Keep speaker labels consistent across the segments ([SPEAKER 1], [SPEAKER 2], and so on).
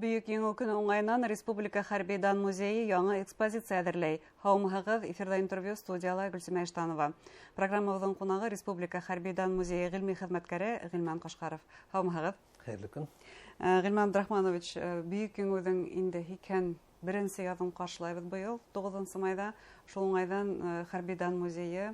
[SPEAKER 1] Бөйөк Еңеү көнө уңайынан Республика хәрби дан музейы яңы экспозиция әҙерләй. Һаумыһығыҙ, эфирҙа интервью, студияла Гөлсимә Иштанова. Программабыҙҙың ҡунағы Республика хәрби дан музейы ғилми хеҙмәткәре Ғилман Ҡашҡаров. Һаумыһығыҙ.
[SPEAKER 2] Хәйерле көн.
[SPEAKER 1] Ғилман Абдрахманович, Бөйөк Еңеүҙең инде 81-се яҙын ҡаршылайбыҙ быйыл, 9 майҙа. Шул уңайҙан хәрби дан музейы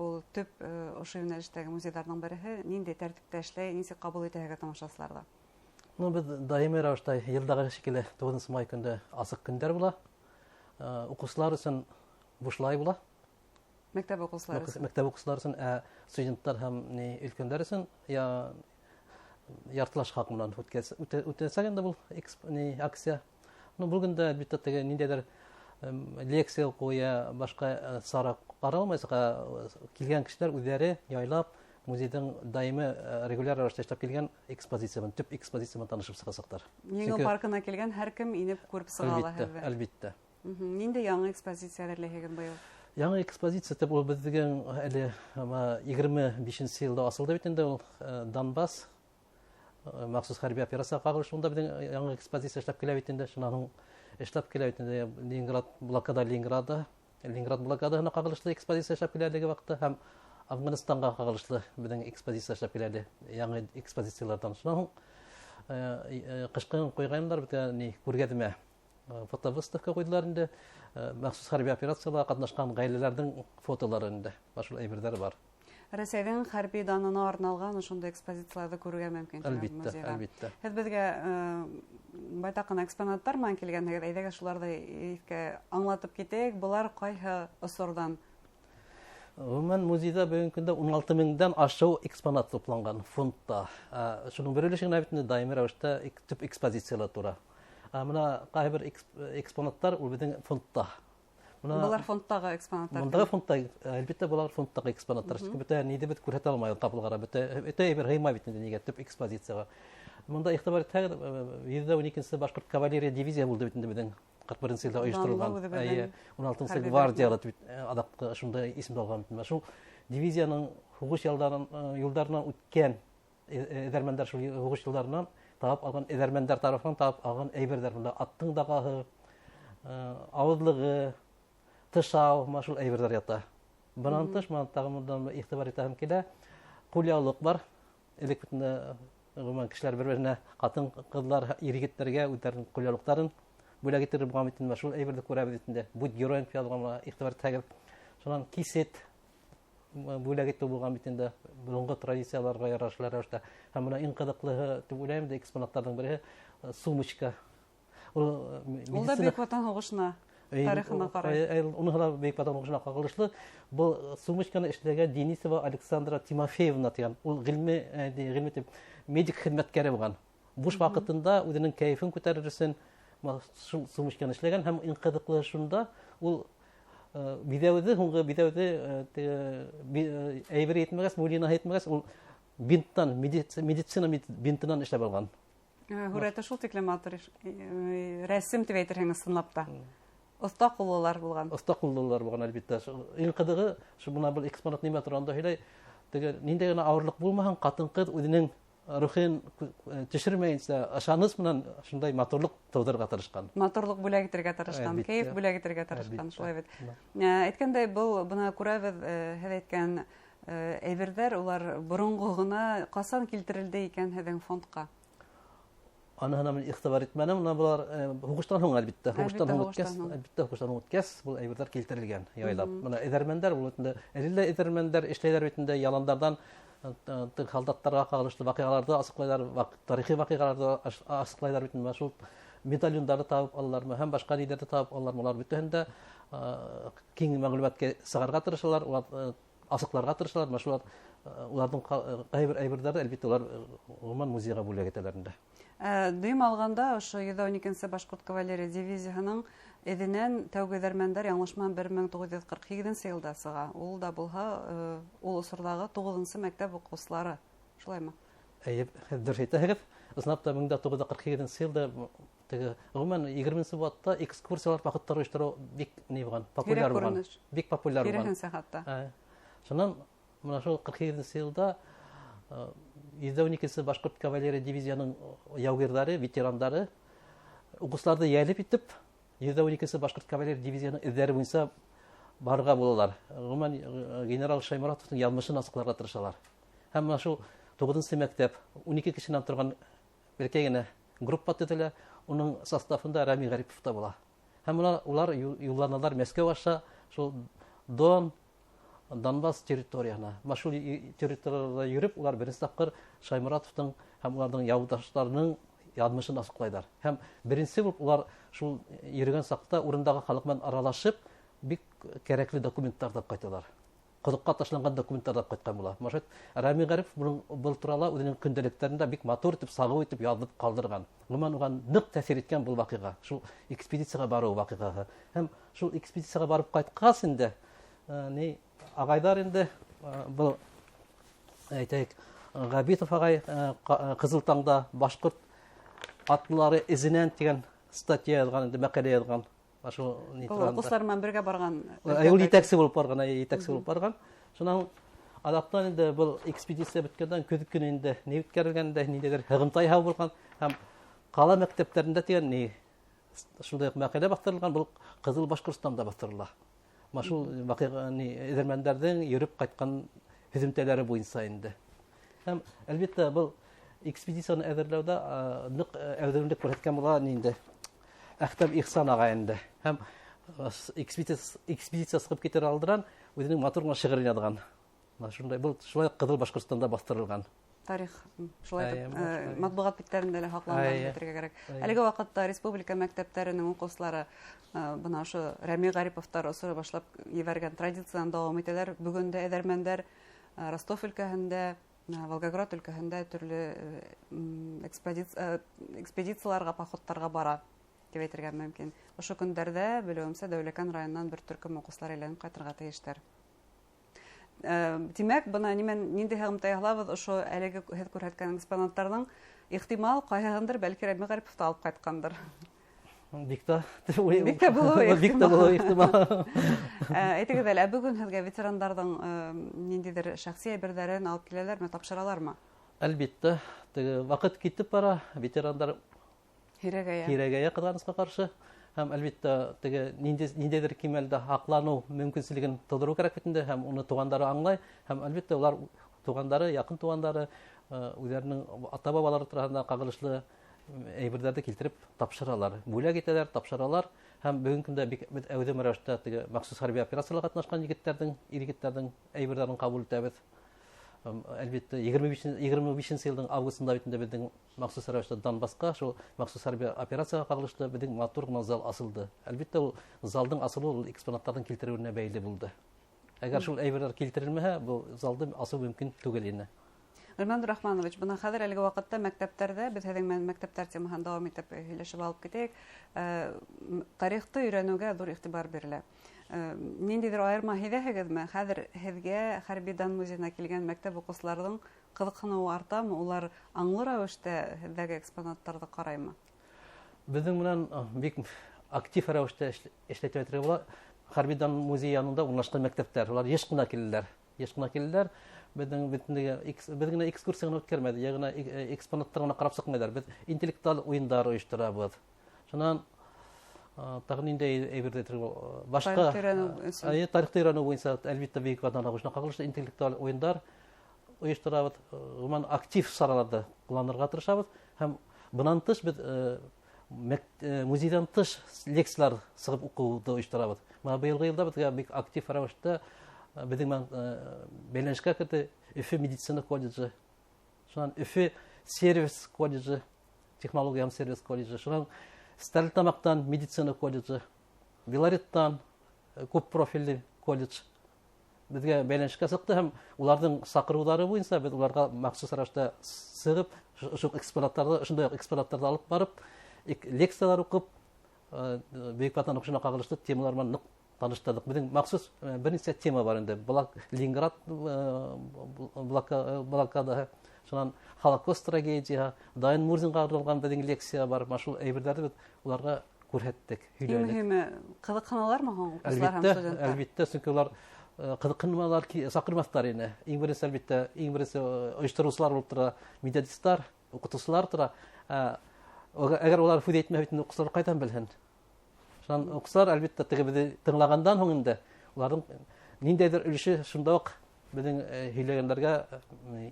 [SPEAKER 1] ул төп ошо йүнәлештәге музейҙарҙың береһе. Ниндәй тәртиптә эшләй, нисек ҡабул итәһегеҙ тамашасыларҙы?
[SPEAKER 2] Ну, беҙ даими рәүештә йылдағы шикелле 9 май көндә асыҡ көндәр була. Уҡыусылар өсөн бушлай була.
[SPEAKER 1] Мәктәп уҡыусылары өсөн.
[SPEAKER 2] Мәктәп уҡыусылары өсөн, ә студенттар һәм өлкәндәр өсөн яртылаш хаҡ менән үтәсәк инде был акция. Ну, бөгөн дә әлбиттә теге ниндәйҙер лекция уҡыу йә башҡа сара ҡаралмайсаҡ, килгән кешеләр үҙҙәре яйлап музейҙың даими регуляр рәүештә эшләп килгән экспозиция менән, төп экспозиция менән танышып сығасаҡтар.
[SPEAKER 1] Еңеү паркына килгән һәр кем инеп күреп сыға ала һеҙҙе.
[SPEAKER 2] Әлбиттә.
[SPEAKER 1] Ниндәй яңы экспозиция әҙерләйһегеҙ быйыл?
[SPEAKER 2] Яңы экспозиция тип ул беҙҙең әле 25-нсе йылда асылды бит инде ул, Донбасс махсус хәрби операция ҡағылышы, унда беҙҙең яңы экспозиция эшләп килә бит инде. Шунан һуң эшләп килә бит инде Ленинград блокада, Ленинграда, Ленинград блокадаһына ҡағылышлы экспозиция эшләп килә әлеге ваҡытта һәм Афғанстанға ҡағылышлы беҙҙең экспозиция эшләп килә әле, яңы экспозицияларҙан. Шунан һуң ҡышҡын ҡуйғайнылар бит, күргәҙмә, фотовыставка ҡуйҙылар инде, махсус хәрби операцияла ҡатнашҡан ғаиләләрҙең фотолары инде, баш шул әйберҙәр бар.
[SPEAKER 1] Рәсәйҙең хәрби данына арналған ошондай экспозицияларҙы күрергә мөмкин, тигән
[SPEAKER 2] Әлбиттә,
[SPEAKER 1] музейға.
[SPEAKER 2] әлбиттә.
[SPEAKER 1] Һеҙ беҙгә байтаҡ ҡына экспонаттар менән килгәнһегеҙ, әйҙәгеҙ шуларҙы иҫкә аңлатып китәйек. Былар ҡайһы осорҙан?
[SPEAKER 2] Ғөмүмән, музейҙа бөгөнгө көндә 16 меңдән ашыу экспонат тупланған фондта. Шуның бер өлөшө генә бит инде даими рәүештә төп экспозициялар тора. Мына ҡайһы бер экспонаттар ул беҙҙең фондта. Мына
[SPEAKER 1] Былар фондтағы экспонаттар.
[SPEAKER 2] Бындағы фондта, әлбиттә, былар фондтағы экспонаттар. Сөнки бөтә ниҙе беҙ күрһәтә алмайбыҙ ҡапылғара, бөтә әйбер һыймай бит инде нигә төп экспозицияға. Мында иғтибар итһәгеҙ, 112-нсе башҡорт кавалерия дивизия булды бит инде беҙҙең 41-нсе йылда ойошторолған.
[SPEAKER 1] Данлы үҙе беҙҙең
[SPEAKER 2] Эйе, 16-нсы
[SPEAKER 1] хәрби
[SPEAKER 2] гвардияла
[SPEAKER 1] берлек.
[SPEAKER 2] бит, аҙаҡҡы шундай исемде алған бит. Шул дивизияның һуғыш юлдарынан үткән эҙәрмәндәр, шул һуғыш юлдарынан табып алған эҙәрмәндәр тарафынан табып алған әйберҙәр. Бында аттың дағаһы, ауыҙлығы, тышау, мына шул әйберҙәр ята. Бынан тыш, мына тағы бынан иғтибар итәһем килә, ҡулъяулыҡ бар. Элек бит инде, ғөмүмән, кешеләр бер-береһенә, ҡатын-ҡыҙҙар, ир-егеттәргә үҙҙәренең ҡулъяулыҡтарын бүләк итер булған бит инде. Шул әйберҙе күрәбеҙ бит инде. Будь героем тип яҙылған, мына иғтибар итһәгеҙ. Шунан кисет бүләк итеү булған бит инде, боронғо традицияларға ярашлы рәүештә. Һәм бына иң ҡыҙыҡлыһы тип уйлайым инде экспонаттарҙың береһе, сумочка. Ул,
[SPEAKER 1] Ул да
[SPEAKER 2] медицина
[SPEAKER 1] Бөйөк Ватан һуғышына тарихына ҡарай.
[SPEAKER 2] Уныһы ла Бөйөк Ватан һуғышына ҡағылышлы. Был сумочканы эшләгән Денисова Александра Тимофеевна тигән, ул ғилми тип медик хеҙмәткәре булған. Буш ваҡытында үҙенең кәйефен күтәрер өсөн шул сумочканы эшләгән. Һәм иң ҡыҙыҡлыһы шунда, ул биҙәүҙе, һуңғы биҙәүҙе әйбер етмәгәс, мулина етмәгәс, ул бинттан, медицина бинтынан эшләп алған.
[SPEAKER 1] Һүрәте шул тиклем матур, рәсем тип әйтерһең ысынлап та. Оҫта ҡуллылар булған.
[SPEAKER 2] Оҫта ҡуллылар булған, әлбиттә. Иң ҡыҙығы, шу бына был экспонат нимә тураһында һөйләй, теге ниндәй генә ауырлыҡ булмаһын, ҡатын-ҡыҙ үҙенең рухын төшөрмәйенсә, ышаныс менән шундай матурлыҡ тыуҙырырға тырышҡан.
[SPEAKER 1] Матурлыҡ бүләк итергә тырышҡан,
[SPEAKER 2] Әлбиттә.
[SPEAKER 1] кәйеф бүләк итергә тырышҡан,
[SPEAKER 2] Әлбиттә.
[SPEAKER 1] шулай бит. Әйткәндәй, был бына күрәбеҙ, һеҙ әйткән әйберҙәр, улар боронғо ғына ҡасан килтерелде икән һеҙҙең фондҡа?
[SPEAKER 2] Аныһына мин иғтибар итмәнем. Бына былар һуғыштан һуң, әлбиттә, һуғыштан
[SPEAKER 1] Әлбиттә,
[SPEAKER 2] һуң үткәс,
[SPEAKER 1] һуғыштан һуң.
[SPEAKER 2] әлбиттә, һуғыштан һуң үткәс, был әйберҙәр килтерелгән яйлап. Бына эҙәрмәндәр, ул бит инде, әле лә эҙәрмәндәр эшләйҙәр бит инде, яландарҙан һалдаттарға ҡағылышлы ваҡиғаларҙы асыҡлайҙар, тарихи ваҡиғаларҙы асыҡлайҙар бит инде. Бына шул медальондарҙы табып алалармы һәм башҡа ниҙәрҙе табып алалармы, улар бөтәһен дә киң мәғлүмәткә сығарға тырышалар, улар асыҡларға тырышалар. Бына шулар уларҙың ҡайһы бер әйберҙәре, әлбиттә, улар ғөмүмән музейға бүләк итәләр инде.
[SPEAKER 1] Дөйөм алғанда, ошо 112-нсе башҡорт кавалерия дивизияһының эҙенән тәүге эҙәрмәндәр яңылышмаһам бер мең туғыҙ йөҙ ҡырҡ һигеҙенсе йылда сыға. Ул да булһа, ул осорҙағы туғыҙынсы мәктәп уҡыусылары. Шулаймы?
[SPEAKER 2] Эйе, дөрөҫ әйтәһегеҙ. Ысынлап та мең дә туғыҙ йөҙ ҡырҡ һигеҙенсе йылда теге, ғөмүмән, егерменсе быуатта экскурсиялар, походтар ойоштороу бик ни булған, популяр
[SPEAKER 1] Һирәк
[SPEAKER 2] булған.
[SPEAKER 1] күренеш.
[SPEAKER 2] Бик популяр булған.
[SPEAKER 1] Һирәгенсә хатта.
[SPEAKER 2] Шунан мына шул ҡырҡ һигеҙенсе йылда 112-нсе башҡорт кавалерия дивизияның яугирҙары, ветерандары Уҡыусыларҙы йәлеп итеп, 112-нсе башҡорт кавалерия дивизияһының эҙҙәре буйынса барырға булалар. Ғөмүмән, генерал Шайморатовтың яҙмышын асыҡларға тырышалар. Һәм мына шул 9-нсы мәктәп 12 кешенән торған бәләкәй генә группа төҙөлә, уның составында Рәми Ғәрипов та була. Һәм мына улар юлланалар Мәскәү аша шул Донбасс территорияһына. Мына шул территорияла йөрөп, улар беренсе тапҡыр Шайморатовтың һәм уларҙың яуҙаштарының яҙмышын асыҡлайҙар. Һәм беренсе булып улар шул йөрөгән саҡта урындағы халыҡ менән аралашып, бик кәрәкле документтар тап ҡайталар. Ҡоҙоҡҡа ташланған документтар тап ҡайтҡан була. Машат Рәми Ғәрипов был турала үҙенең көндәлектәрендә бик матур итеп, сағыу итеп яҙып ҡалдырған. Ғөмүмән, уға ныҡ тәьҫир иткән был ваҡиға, шул экспедицияға барыу ваҡиғаһы. Һәм шул экспедицияға барып ҡайтҡас инде, ни ағайҙар инде, был әйтәйек, Ғәбитов ағай, Ҡызыл таңда башҡорт атлылары эзенән тигән статья яҙған, инде мәҡәлә яҙған. Шул ни
[SPEAKER 1] Ул
[SPEAKER 2] туранда.
[SPEAKER 1] уҡыусылар менән бергә барған
[SPEAKER 2] Ул етәксе булып барған, әй, етәксе булып барған. Шунан аҙаҡтан инде был экспедиция бөткәндән көҙ көнө инде ни үткәрелгән дә, ниндәйҙер һығымта яһау булған һәм ҡала мәктәптәрендә тигән ни шундай уҡ мәҡәлә баҫтырылған, был Ҡыҙыл Башҡортостанда баҫтырыла. Мына шул ваҡиға ни эҙәрмәндәрҙең йөрөп ҡайтҡан һөҙөмтәләре буйынса инде. Һәм әлбиттә был экспедицияны әҙерләүҙә, ныҡ әүҙемлек күрһәткән була инде Әхтәм Ихсан ағай инде. Һәм экспедиция сығып китер алдынан үҙенең матур ғына шиғырын яҙған. Мына шундай, был шулай Ҡыҙыл Башҡортостанда баҫтырылған.
[SPEAKER 1] Тарих шулай итеп,
[SPEAKER 2] Әйе, шулай.
[SPEAKER 1] матбуғат биттәрендә лә һаҡланған
[SPEAKER 2] Әйе.
[SPEAKER 1] әйтергә кәрәк.
[SPEAKER 2] Әйе.
[SPEAKER 1] Әлеге ваҡытта республика мәктәптәренең уҡыусылары, бына ошо Рәми Ғәриповтар осоро башлап ебәргән традицияны дауам итәләр. Бөгөн дә эҙәрмәндәр, Ростов өлкәһендә, Волгоград өлкәһендә төрлө экспедицияларға, походтарға бара тип әйтергә мөмкин. Ошо көндәрҙә, белеүемсә, Дәүләкән районынан бер төркөм уҡыусылар әйләнеп ҡайтырға тейештәр. Тимәк, бына ниндәй һығымта яһалабыҙ, ошо әлеге һеҙ күрһәткән экспонаттарҙың ихтимал ҡайһыһындыр, бәлки Рәми Ғәрипов та алып ҡайтҡандыр.
[SPEAKER 2] Бик тә
[SPEAKER 1] Бик тә булыуы
[SPEAKER 2] Бик тә булыуы ихтимал.
[SPEAKER 1] Әйтегеҙ әле, ә бөгөн һеҙгә ветерандарҙың ниндәйҙер шәхси әйберҙәрен алып киләләрме, тапшыралармы?
[SPEAKER 2] Әлбиттә, теге ваҡыт китеп бара, ветерандар
[SPEAKER 1] Һирәгәйә.
[SPEAKER 2] Һирәгәйә ҡыҙғанысҡа ҡаршы. Һәм әлбиттә, теге ниндәйҙер кимәлдә һаҡланыу мөмкинселеген тыуҙырыу кәрәк бит инде, һәм уны туғандары аңлай, һәм әлбиттә улар туғандары, яҡын туғандары, үҙҙәренең ата-бабалары тураһында ҡағылышлы әйберҙәрҙе килтереп тапшыралар, бүләк итәләр, тапшыралар. Һәм бөгөнгө көндә бик беҙ әүҙем рәүештә теге махсус хәрби операцияларға ҡатнашҡан егеттәрҙең, ир-егеттәрҙең әйберҙәрен ҡабул итәбеҙ. Әлбиттә, егерме бишенсе йылдың августында бит инде беҙҙең махсус рәүештә Донбассҡа шул махсус хәрби операцияға ҡағылышлы беҙҙең матур ғына зал асылды. Әлбиттә, ул залдың асылыуы ул экспонаттарҙың килтереүенә бәйле булды. Әгәр шул әйберҙәр килтерелмәһә, был залды асыу мөмкин түгел ине.
[SPEAKER 1] Ғилман Рахманович, бына хәҙер әлеге ваҡытта мәктәптәрҙә, беҙ һеҙҙең менән мәктәптәр темаһын дауам итеп һөйләшеп алып китәйек. Тарихты өйрәнеүгә ҙур иғтибар бирелә. Ниндәйҙер айырма һиҙәһегеҙме? Хәҙер һеҙгә Хәрби дан музейына килгән мәктәп уҡыусыларҙың ҡыҙыҡһыныуы артамы? Улар аңлы рәүештә һеҙҙәге экспонаттарҙы ҡараймы?
[SPEAKER 2] Беҙҙең менән бик актив рәүештә эшләтеп әйтергә була. Хәрби дан музейы янында урынлашҡан мәктәптәр, улар йыш ҡына киләләр. Йыш ҡына киләләр. Беҙҙең беҙ генә экскурсия генә үткәрмәйҙе, йә генә экспонаттар ғына ҡарап сыҡмайҙар. Беҙ интеллектуаль уйындар ойошторабыҙ. Шунан, тағы ниндәй әйберҙе әйтергә була? Башҡа,
[SPEAKER 1] Тарихты өйрәнеү өсөн.
[SPEAKER 2] Тарихты өйрәнеү буйынса, әлбиттә, Бөйөк Ватан һуғышына ҡағылышлы интеллектуаль уйындар ойошторабыҙ. Ғөмүмән, актив сараларҙы ҡулланырға тырышабыҙ. Һәм бынан тыш беҙ музейҙан тыш лекциялар сығып уҡыуҙы ойошторабыҙ. Бына быйылғы йылда беҙгә бик актив рәүештә беҙҙең менән бәйләнешкә керҙе Өфө медицина колледжы, шунан Өфө сервис колледжы, технология һәм сервис колледжы, шунан Стәрлетамаҡтан медицина колледжы, Белореттан күп профилле колледж беҙгә бәйләнешкә сыҡты һәм уларҙың саҡырыуҙары буйынса беҙ уларға махсус рәүештә сығып, ошо экспонаттарҙы, ошондай уҡ экспонаттарҙы алып барып, лекциялар уҡып, Бөйөк Ватан һуғышына ҡағылышлы темалар менән ныҡ таныштырҙыҡ. Беҙҙең махсус бер нисә тема бар инде. Ленинград блокадаһы, шунан Холокост трагедияһы, Дайын Мурзинға арналған беҙҙең лекция бар. Мына шул әйберҙәрҙе беҙ уларға күрһәттек,
[SPEAKER 1] Иң
[SPEAKER 2] һөйләнек.
[SPEAKER 1] мөһиме, ҡыҙыҡһыналармы һуң уҡыусылар һәм
[SPEAKER 2] Әлбиттә,
[SPEAKER 1] студенттар?
[SPEAKER 2] әлбиттә, сөнки улар ҡыҙыҡһынмалар, саҡырмаҫтар ине. Иң беренсе, әлбиттә, иң беренсе ойоштороусылар булып тора методисттар, уҡытыусылар тора. Әгәр улар һүҙ әйтмәһә бит инде, уҡыусылар ҡайҙан белһен? Шунан уҡыусылар, әлбиттә, теге беҙҙе тыңлағандан һуң инде уларҙың ниндәйҙер өлөшө шунда уҡ беҙҙең һөйләгәндәргә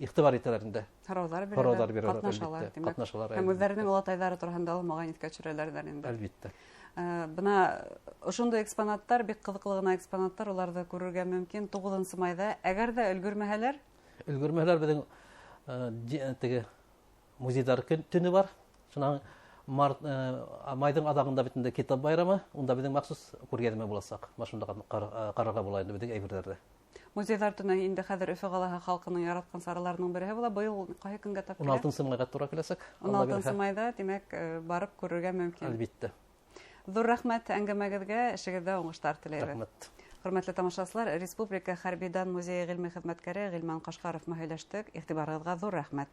[SPEAKER 2] иғтибар итәләр инде.
[SPEAKER 1] Һорауҙар бирәләр,
[SPEAKER 2] Һорауҙар бирәләр,
[SPEAKER 1] ҡатнашалар,
[SPEAKER 2] әлбиттә,
[SPEAKER 1] тимәк.
[SPEAKER 2] Ҡатнашалар,
[SPEAKER 1] Һәм
[SPEAKER 2] әлбиттә.
[SPEAKER 1] Үҙҙәренең олатайҙары тураһында ла моғайын иҫкә төшөрәләрҙер инде.
[SPEAKER 2] Әлбиттә.
[SPEAKER 1] Бына ошондай экспонаттар, бик ҡыҙыҡлы ғына экспонаттар, уларҙы күрергә мөмкин 9 майҙа. Әгәр ҙә өлгөрмәһәләр?
[SPEAKER 2] Өлгөрмәһәләр, беҙҙең теге музейҙар төнө бар. Шунан майҙың аҙағында бит инде китап байрамы, унда беҙҙең махсус күргәҙмә буласаҡ. Бына шунда ҡарарға була инде беҙҙең әйберҙәрҙе.
[SPEAKER 1] Музейҙар төнө инде хәҙер Өфө ҡалаһы халҡының яратҡан сараларының береһе була. Быйыл ҡайһы көнгә тап килә?
[SPEAKER 2] Ун алтынсы майға тура киләсәк.
[SPEAKER 1] Ун алтынсы майҙа, тимәк, барып күрергә мөмкин.
[SPEAKER 2] Әлбиттә.
[SPEAKER 1] Ҙур рәхмәт әңгәмәгеҙгә, эшегеҙҙә уңыштар теләйбеҙ.
[SPEAKER 2] Рәхмәт.
[SPEAKER 1] Хөрмәтле тамашасылар, Республика Хәрби дан музейы ғилми хеҙмәткәре Ғилман Ҡашҡаров менән һөйләштек. Иғтибарығыҙға ҙур рәхмәт.